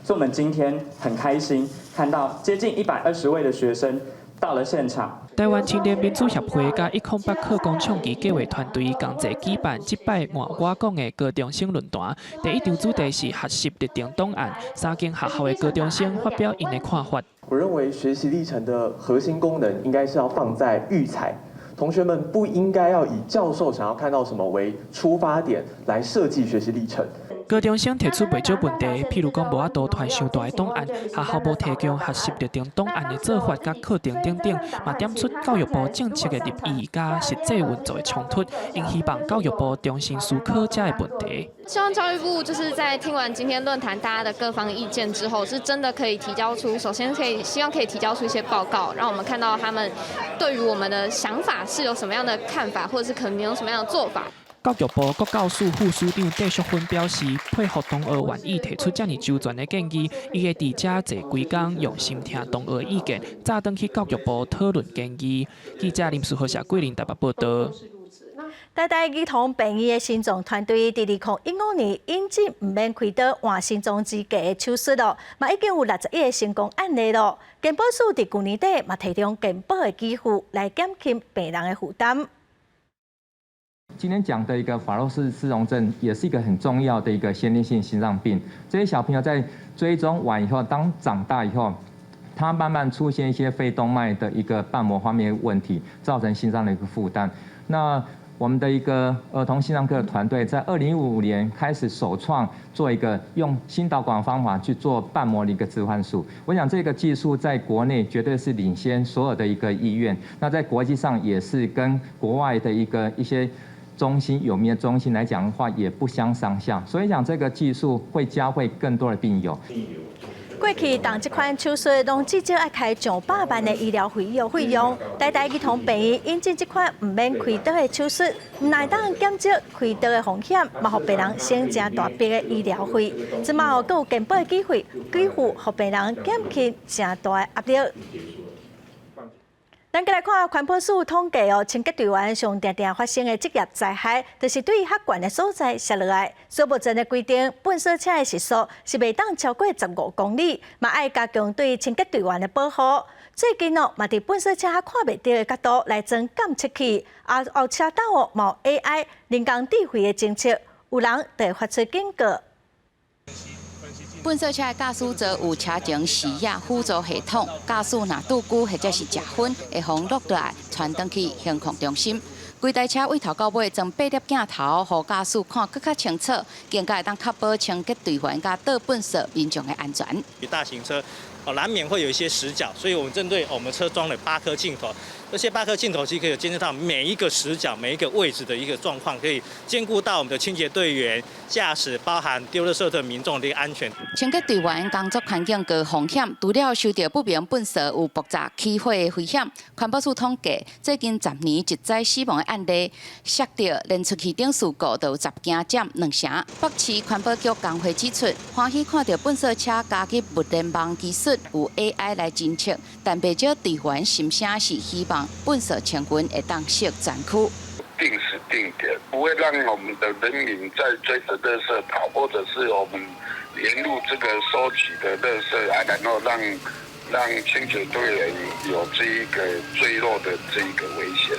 所以，我們今天很開心看到接近120位的學生到了現場。台灣青年民主協會佮108課綱倡議計劃團隊共齊舉辦這擺換我講的高中生論壇。第一場主題是學習歷程檔案，三間學校的高中生發表𪜶的看法。我認為學習歷程的核心功能應該是要放在育才。同學們不應該要以教授想要看到什麼為出發點來設計學習歷程。高中生提出袂少問題，譬如講無法度傳傷大的檔案，學校無提供學習歷程檔案的做法佮課程等等，嘛點出教育部政策的立意佮實際運作的衝突，𪜶希望教育部重新思考這个問題。希望教育部就是在聽完今天論壇大家的各方意見之後，是真的可以提交出，首先可以希望可以提交出一些報告，讓我們看到他們對於我們的想法是有什麼樣的看法，或者是可能有什麼樣的做法。教育部國教署副署長戴淑芬表示，佩服同學願意提出遮爾周全的建議，伊會佇遮坐幾工，用心聽同學意見，早轉去教育部討論建議。記者林書豪、謝桂玲台北報導。台大兒童病院的心臟團隊，佇2015年引進毋免開刀換心臟支架的手術囉，嘛已經有61個成功案例囉。健保署佇舊年底嘛提供健保的給付來減輕病人的負擔。今天講的一個法樂氏失容症，也是一個很重要的一個先天性心臟病。這些小朋友在追蹤完以後，當長大以後，他慢慢出現一些肺動脈的一個瓣膜方面問題，造成心臟的一個負擔。那我們的一個兒童心臟科團隊在2015年開始首創做一個用心導管方法去做瓣膜的一個置換術。我想這個技術在國內絕對是領先所有的一個醫院，那在國際上也是跟國外的一個一些中心有名的中心來講的話，也不相上下。所以講這個技術會教會更多的病友。過去動這款手術，攏至少愛開上百萬的醫療費用。台大兒童病院引進這款毋免開刀的手術，毋但會當減少開刀的風險，嘛予病人省誠大筆的醫療費。這馬閣有健保的機會，給付予病人減輕誠大的壓力。咱閣來看環保署統計哦，清潔隊員上定定發生的職業災害，就是對較懸的所在摔落來。所以目前的規定，糞掃車的時速是袂當超過15公里，嘛愛加強對清潔隊員的保護。最近哦，嘛佇糞掃車較看袂著的角度來裝監測器，啊後車斗哦，嘛有 AI 人工智慧的偵測，有人就會發出警告。糞掃車的駕駛座有車前視野輔助系統，駕駛若拄久或者是食薰，會予落來傳轉去行控中心。規台車對頭到尾裝八粒鏡頭，予駕駛看閣較清楚，更加會當確保清潔隊員佮倒糞掃民眾的安全。大型車哦，難免會有一些死角，所以我們針對我們車裝了八顆鏡頭，這些八顆鏡頭其實可以監測到每一個死角、每一個位置的一個狀況，可以兼顧到我們的清潔隊員、駕駛，包含丟垃圾的民眾的一個安全。清潔隊員工作環境高風險，除了受著不明糞掃有爆炸起火的危險。環保署統計，最近10年一災死亡的案例，摔著連出去頂事故都有10件，佔2成。北市環保局工會指出，歡喜看著糞掃車加入物聯網技術，有 AI 來偵測，但袂少隊員心聲是希望糞掃清運會當設專區。定時定點，不會讓我們的人民在追著垃圾跑，或者是我們沿路這個收集的垃圾啊，然後讓清潔隊員有這一個墜落的這一個危險。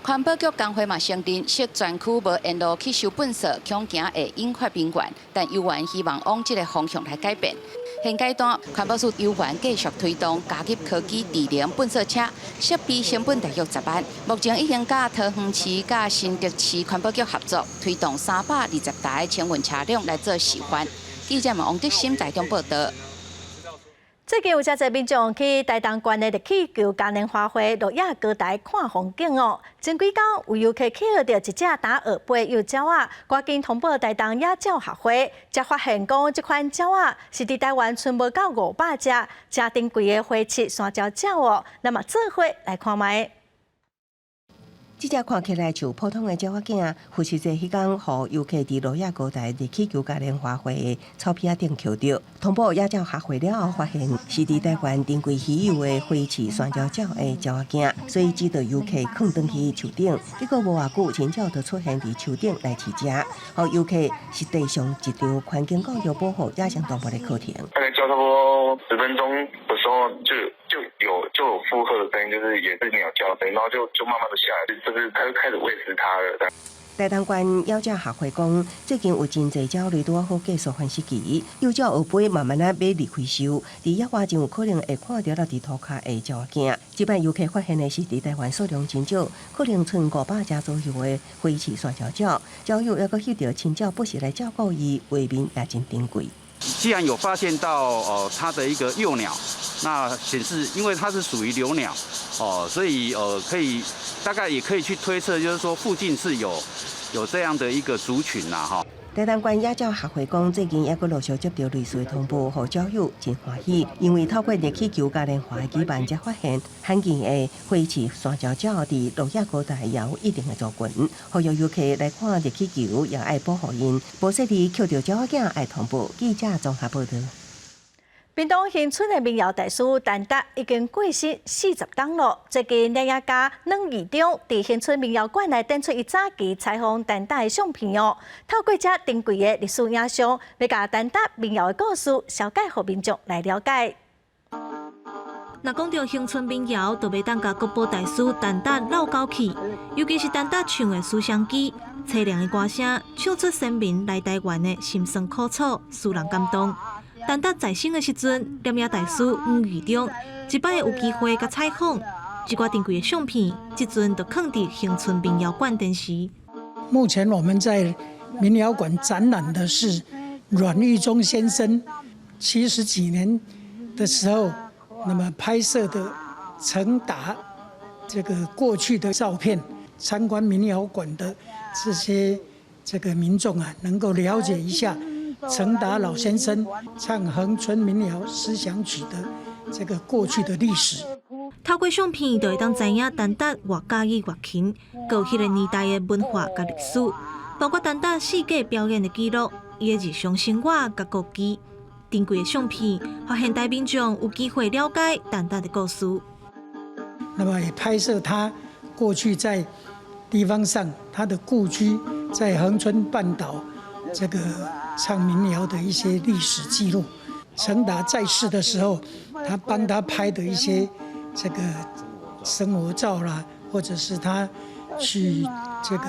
環保局工會嘛承認，設專區無沿路去收糞掃，恐驚會引發民怨，但有緣希望往這個方向來改變。現階段，環保署有緣繼續推動加入科技智能糞掃車，設備成本大約10萬。目前已經佮桃園市佮新竹市環保局合作，推動320台清運車輛來做示範。記者王德心台中報導。最近有誠濟民眾去台東縣的熱氣球嘉年華會鹿野高台看風景哦。前幾工有遊客去予著一隻焦耳背幼鳥仔，趕緊通報台東野鳥學會，才發現講這款鳥仔是佇台灣賰無夠500隻，誠珍貴的灰翅山椒鳥哦。那麼做伙來看覓。這隻看起來像普通的鳥仔囝，負責者彼工予遊客佇鹿野高台熱氣球嘉年華會的草皮仔頂抾著，通報野鳥學會了後，發現是佇台灣珍貴稀有的灰翅山椒鳥的鳥仔囝，所以指導遊客囥轉去樹頂。結果無偌久，親鳥就出現佇樹頂來飼食，予遊客實際上一場環境教育保護野生動物的課程。大概叫差不多10分鐘的時候就有附和的聲音，就是也是鳥叫聲，然後就慢慢的下來，就是它就開始餵食它了。台東縣野鳥學會講，最近有真濟鳥類拄仔好結束繁殖期，幼鳥學飛慢慢仔欲離開巢，佇野外真有可能會看著落佇塗跤的鳥仔囝。這擺遊客發現的是佇台灣數量真少，可能賰500隻左右的灰翅山椒鳥，鳥友猶閣翕著親鳥不時來照顧伊，畫面也真珍貴。既然有發現到哦，它的一個幼鳥，那顯示因為它是屬於留鳥，哦，所以可以大概也可以去推測，就是說附近是有這樣的一個族群啦，哈。台東縣野鳥學會講，最近猶閣陸續接著類似的通報，予鳥友真歡喜，因為透過熱氣球嘉年華的舉辦，才發現罕見的灰翅山椒鳥佇鹿野高台也有一定的族群，呼籲遊客來看熱氣球，也愛保護𪜶，無細膩抾著鳥仔囝愛通報。記者綜合報導。屏東恆春的民謠大師陳達已經過身40冬囉。最近，攝影家阮義忠佇恆春民謠館來展出伊早期採訪陳達的相片哦。透過這珍貴的歷史影像，欲共陳達民謠的故事，紹介予民眾來了解。若講著恆春民謠，就袂當共國寶大師陳達落狗去，尤其是陳達唱的《思鄉記》，淒涼的歌聲，唱出先民來台灣的心酸苦楚，使人感動。陳達在生的時陣，攝影大師黃義忠一擺有機會共採訪，這寡珍貴的相片，這陣就囥佇恆春民謠館展示。目前我們在民謠館展覽的是阮玉忠先生70幾年的時候，那麼拍攝的陳達這個過去的照片。參觀民謠館的這些這個民眾啊，能夠了解一下陳達老先生唱恆春民謠思鄉曲的這個過去的歷史。透過相片，就會當知影陳達偌佮意月琴，閣有彼個年代的文化佮歷史，包括陳達四界表演的記錄，伊的日常生活佮故居。珍貴的相片，予現代民眾有機會了解陳達的故事。那麼也拍攝他過去在地方上他的故居在恆春半島這個唱民謠的一些歷史記錄。陳達在世的時候，他幫他拍的一些這個生活照啦，或者是他去這個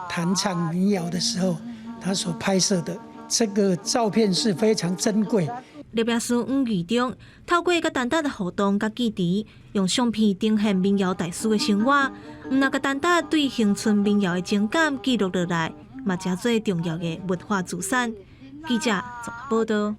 彈唱民謠的時候，他所拍攝的這個照片是非常珍貴。攝影師黃義中透過佮陳達的互動佮記憶，用相片呈現民謠大師的生活，毋但共陳達對恆春民謠的情感記錄落來，嘛成做重要的文化資產。記者綜合報道。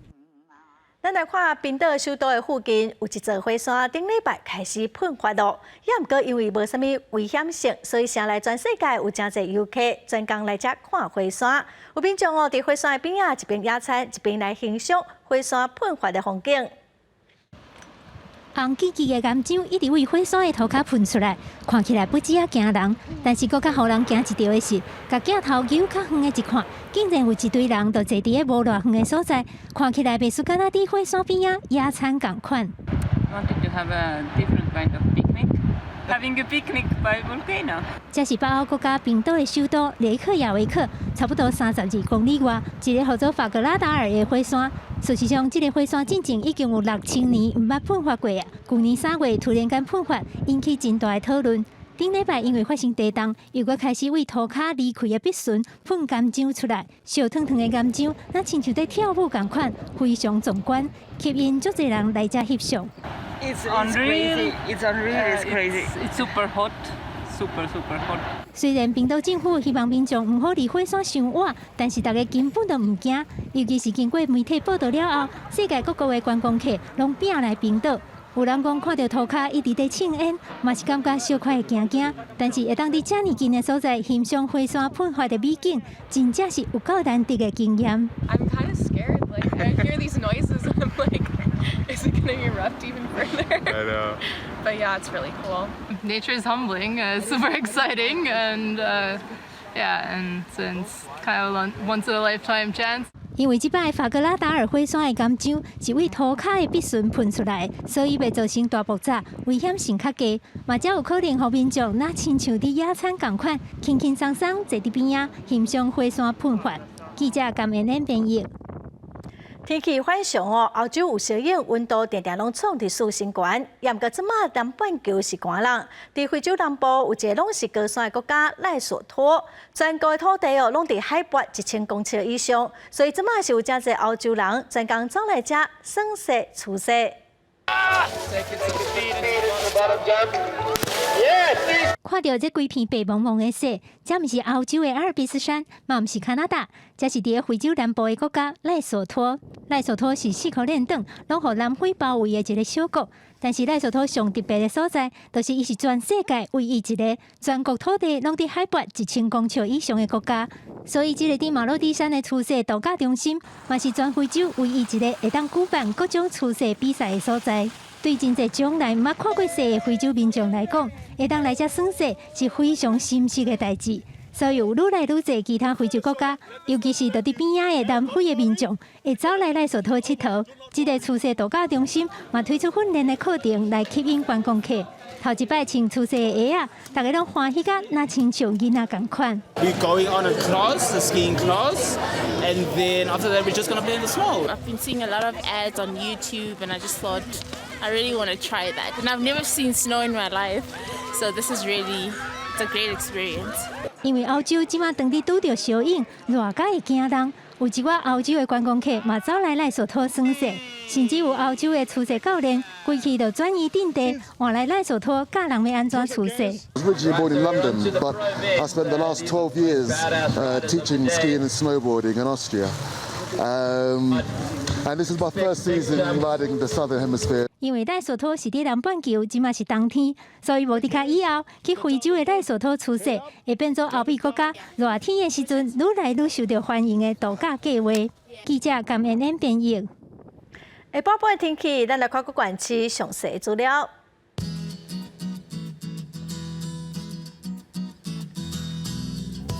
咱來看冰島首都的附近有一座火山，頂禮拜開始噴發咯。也毋過因為無啥物危險性，所以城內全世界有誠濟遊客專工來遮看火山。有民眾哦，佇火山的邊仔一邊野餐，一邊來欣賞火山噴發的風景。紅吱吱的岩漿一直對火山的塗跤噴出來，看起來不止仔驚人，但是閣較予人驚一著的是，共鏡頭搝較遠的一看，竟然有一堆人就坐佇咧無偌遠的所在，看起來袂輸敢若佇火山邊仔野餐仝款。 Wanted to have a different kind of picnic, having a picnic by volcano. 這是北歐國家冰島的首都雷克雅維克，差不多32公里外，一個號做法格拉達爾的火山。事實上，這個火山進前已經有6000年毋捌噴發過啊！舊年3月突然間噴發，引起真大的討論。頂禮拜因為發生地動，又閣開始對塗跤離開的筆順噴岩漿出來，燒燙燙的岩漿，若親像佇跳舞仝款，非常壯觀，吸引足濟人來遮翕相。 It's unreal. It's unreal. It's crazy. It's super hot. Super super hot. 雖然冰島政府希望民眾毋好離火山傷倚，但是大家根本就毋驚。尤其是經過媒體報道了後，世界各國的觀光客攏拼來冰島。有人講看著塗跤一直佇凊煙，嘛是感覺小可會驚驚。但是會當佇遮爾近的所在欣賞火山噴發的美景，真正是有夠難得的經驗。 I'm kind of scared. Like I hear these noises and I'm like, is it going to erupt even further? I know. But yeah, it's really cool. Nature is humbling. It's super exciting, and yeah, and it's kind of a once in a lifetime chance. 因為這擺法格拉達爾火山的岩漿是對塗跤的筆順噴出來，所以袂造成大爆炸，危險性較低，嘛才有可能予民眾若親像佇野餐仝款，輕輕鬆鬆坐佇邊仔欣賞火山噴發。記者甘燕燕編譯。天氣反常哦，歐洲有燒湧，溫度定定攏創歷史新高。也毋過這馬南半球是寒冷，佇非洲南部有一個攏是高山的國家賴索托，全國的土地哦攏佇海拔1000公尺以上，所以這馬是有誠濟歐洲人專工走來遮耍雪吹雪。看著這規片白茫茫的雪，這毋是歐洲的阿爾卑斯山，嘛毋是加拿大，這是佇咧非洲南部的國家賴索托。賴索托是四箍連轉，攏予南非包圍的一个小國。但是賴索托上特別的所在，就是伊是全世界唯一一个全國土地攏佇海拔1000公尺以上的國家。所以，這个佇馬洛蒂山的吹雪度假中心，嘛是全非洲唯一一个會當舉辦各種吹雪比賽的所在。對真濟從來毋捌看過雪的非洲民眾來講，會當來遮耍雪是非常新鮮的代誌。所以有愈來愈濟其他非洲國家，尤其是佇邊仔的南非的民眾，會走來賴索托𨑨迌。這个吹雪度假中心嘛推出訓練的課程來吸引觀光客。頭一擺穿吹雪的鞋仔，大家攏歡喜甲若親像囡仔仝款。 We're going on a class, a skiing class, and then after that we're just gonna play in the snow. I've been seeing a lot of ads on YouTube, and I just thought I really want to try that. And I've never seen snow in my life, so this is really it's a great experience. 因為歐洲這馬當地拄著燒湧，熱甲會驚人，有一寡歐洲的觀光客嘛走來賴索托耍雪，甚至有歐洲的吹雪教練，規氣就轉移陣地，換來賴索托教人欲按怎吹雪。 I was originally born in London, but I spent the last 12 years teaching skiing and snowboarding in Austria. And this is my first season riding the Southern Hemisphere. 因為賴索托是佇南半球，這馬是冬天，所以無佇較以後去非洲的賴索托吹雪，會變做歐美國家熱天的時陣愈來愈受著歡迎的度假計劃。記者甘燕燕編譯。下晡半天氣，咱來看各縣市詳細資料。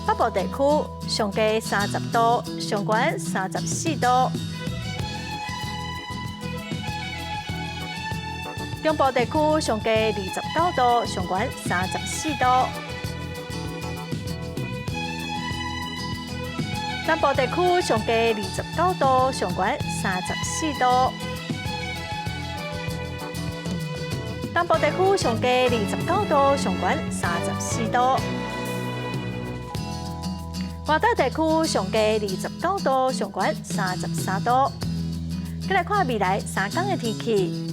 北部地區上低30度，上懸34度。中中部地區上低29度，上懸34度。南部地區上低29度，上懸34度。東部地區上低29度，上懸34度。外島地區上低29度，上懸33度。再來看未來3天的天氣。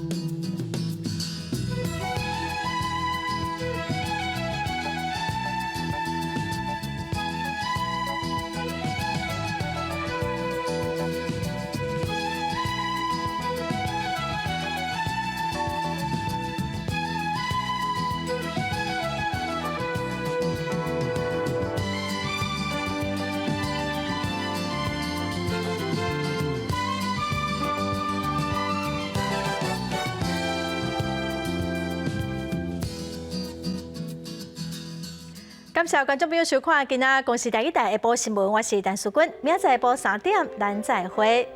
感謝觀眾朋友收看今仔公視台語台下晡新聞，我是陳淑君，明仔載下晡3點，咱再會。